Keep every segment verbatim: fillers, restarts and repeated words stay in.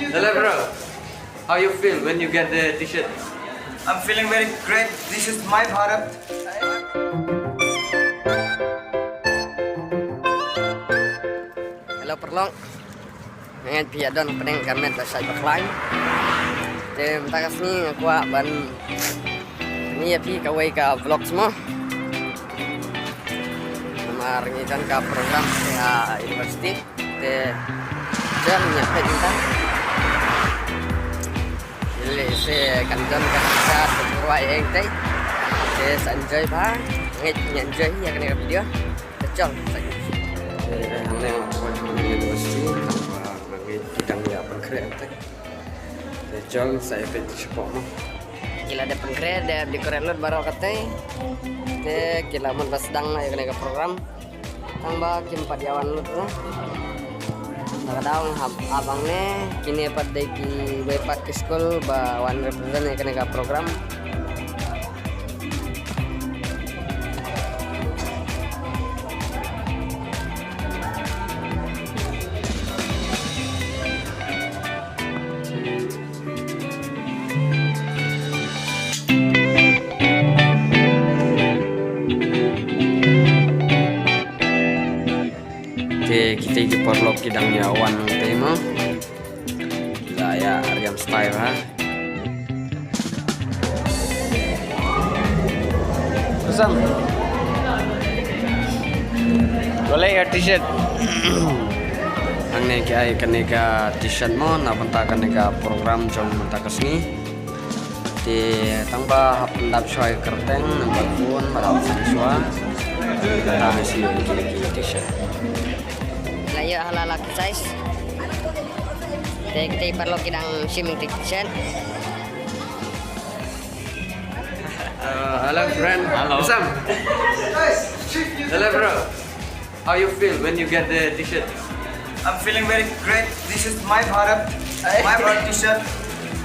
Hello, bro. How you feel when you get the t-shirt? I'm feeling very great. This is my Bharat. Hello, paralok. Nga ngeit phi ïa don hapdeng ka met ba shait ba khlaiñ. Te mynta ka sngi nga kwah ban pyni ïa phi kawei ka vlog mo. Namar ngi don ka program ha university. Te jan ïa phi mynta. Lehse kan don ka sa tu ruai eng tei. Te sa enjoy bha. Ngeit ngi enjoy ïa kane ka video. Te jong sa. Te hangne nga kwah ban ïa university. Ngi ki dang ïa pynkhreh te. Te jong sa ïa peit shapoh mo. Ki la dep pynkhreh, dep decorate lut baroh katei. Te ki la mut ba sdang ïa kane ka program. Tang ba kim pat ïa wan lut ruh. Ka daw nga hap, hap hangne, kine pat dei kiwei pat ki skul ba wan represent ïa kane ka program. Te kita ki paralok ki dang ïa wan te mo. Ki la ïa riam style ha. Pesan. Boleh ya t-shirt. Hangne ki ai kane ka t-shirt mo na bynta kane ka program jong mynta ka sngi. Te tang ba hap pyndap shuwa ïa ka kyrteng, number phone, ba dap shuwa. Te tang shu ïa ki t-shirt. La ïoh hala la ki size. Te kita paralok ki dang shim ïa ki t-shirt. Uh, hello friend. Hello. Sam. Hello bro. How you feel when you get the t-shirt? I'm feeling very great. This is my Bharat, my Bharat t-shirt,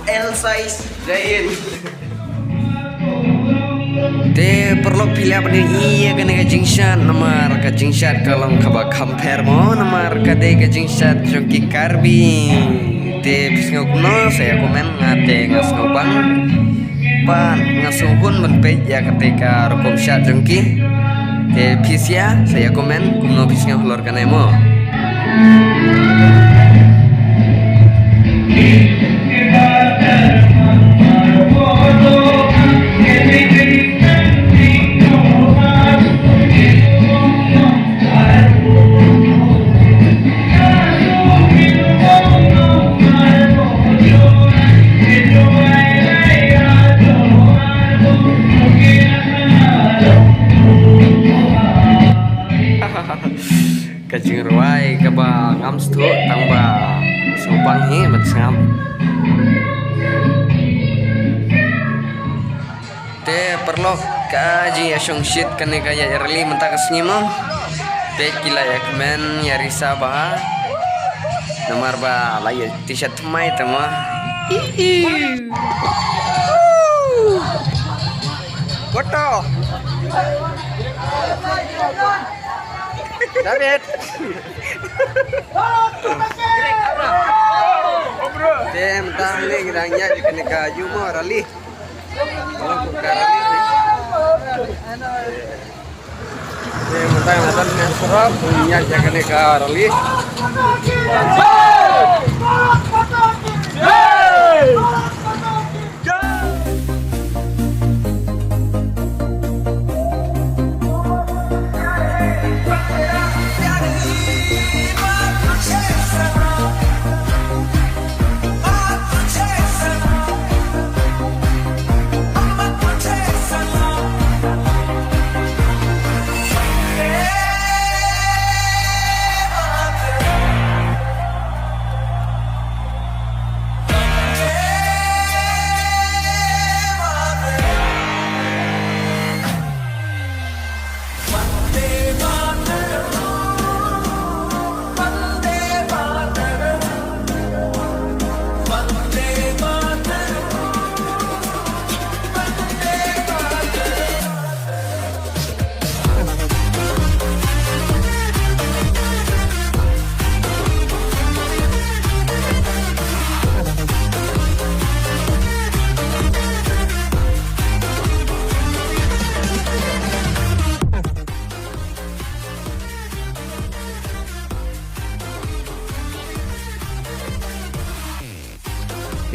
L size. Jai Hind. Te paralok phi lah ban ïohi ïa kane ka jingshad namar ka jingshad ka long kaba kham pher mo namar ka dei ka jingshad jong ki Karbi. Te phi sngew kumno sa ïa comment, nga te nga sngew bang. Pat nga sngewhun ban peit ïa kata ka rukom shad jong ki. Te phi sngewsih sa ïa comment kumno phi sngew halor kane mo. Ka jingrwai kaba ngam sngewthuh tang ba sngewbang hi ban sngap. Te paralok ka jingïashong shit kane ka ïa rally mynta ka sngi mo. Te ki la ïa kmen ïa risa bha. Namar ba la ïa t-shirt thymmai te mo. Koto. David. Te mynta hangne ngi dang ïaid kane ka Yumo Rally. Te mynta nga dang ngan serap ngi ïaid kane ka rally.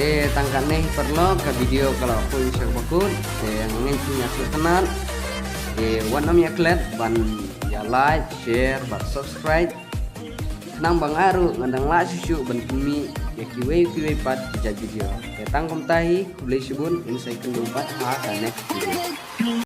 Te tang katne hi paralok, ka video ka la poi sha kaba kut. Te ngin ïa sngewthuh. Te wat nym ïa klet ban ïa like, share bad subscribe. Khnang ba nga ruh ngan dang lah shuh shuh ban pynmih ïa kiwei kiwei pat ki jait video. Te tang kumta hi, khublei shibun, ngin sa ïakynduh pat ha ka next video.